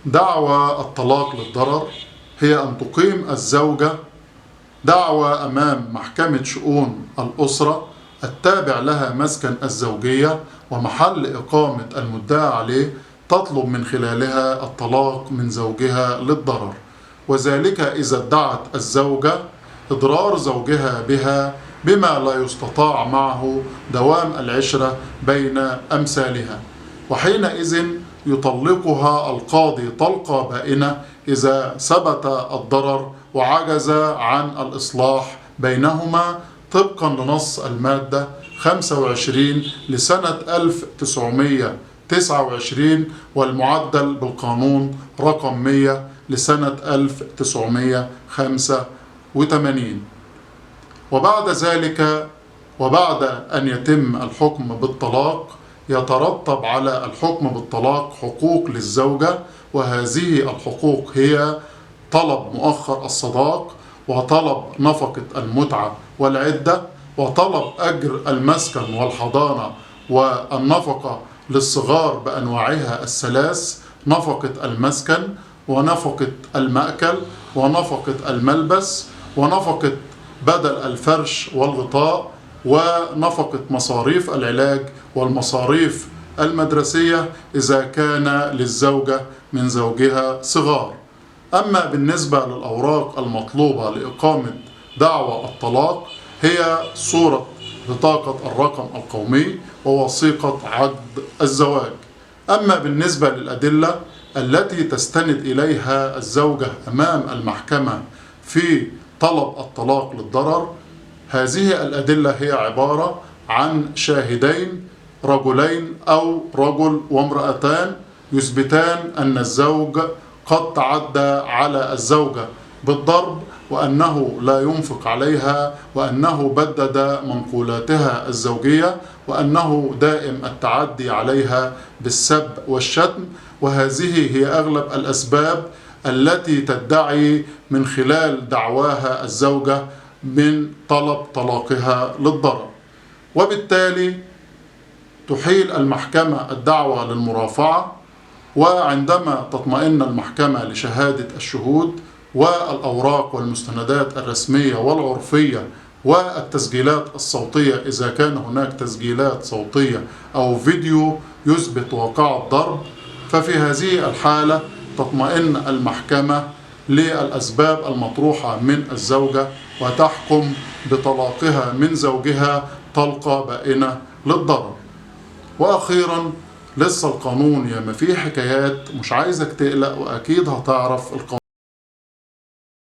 دعوى الطلاق للضرر هي أن تقيم الزوجة دعوى أمام محكمة شؤون الأسرة التابع لها مسكن الزوجية ومحل إقامة المدعى عليه، تطلب من خلالها الطلاق من زوجها للضرر، وذلك إذا ادعت الزوجة إضرار زوجها بها بما لا يستطاع معه دوام العشرة بين أمثالها، وحينئذ يطلقها القاضي طلقة بائنة إذا ثبت الضرر وعجز عن الإصلاح بينهما طبقا لنص المادة 25 لسنة 1929 والمعدل بالقانون رقم 100 لسنة 1985. وبعد ذلك وبعد أن يتم الحكم بالطلاق يترتب على الحكم بالطلاق حقوق للزوجة، وهذه الحقوق هي طلب مؤخر الصداق، وطلب نفقة المتعة والعدة، وطلب أجر المسكن والحضانة، والنفقة للصغار بأنواعها الثلاث: نفقة المسكن، ونفقة المأكل، ونفقة الملبس، ونفقة بدل الفرش والغطاء، ونفقة مصاريف العلاج والمصاريف المدرسية إذا كان للزوجة من زوجها صغار. أما بالنسبة للأوراق المطلوبة لإقامة دعوى الطلاق هي صورة بطاقة الرقم القومي ووثيقة عقد الزواج. أما بالنسبة للأدلة التي تستند إليها الزوجة أمام المحكمة في طلب الطلاق للضرر، هذه الأدلة هي عبارة عن شاهدين رجلين أو رجل وامرأتان يثبتان أن الزوج قد تعدى على الزوجة بالضرب، وأنه لا ينفق عليها، وأنه بدد منقولاتها الزوجية، وأنه دائم التعدي عليها بالسب والشتم. وهذه هي أغلب الأسباب التي تدعي من خلال دعواها الزوجة من طلب طلاقها للضرر، وبالتالي تحيل المحكمة الدعوة للمرافعة. وعندما تطمئن المحكمة لشهادة الشهود والأوراق والمستندات الرسمية والعرفية والتسجيلات الصوتية إذا كان هناك تسجيلات صوتية أو فيديو يثبت واقع الضرب، ففي هذه الحالة تطمئن المحكمة للأسباب المطروحة من الزوجة وتحكم بطلاقها من زوجها طلقة بائنة للضرر. وأخيرا، لسه القانون ياما فيه حكايات، مش عايزك تقلق، وأكيد هتعرف القانون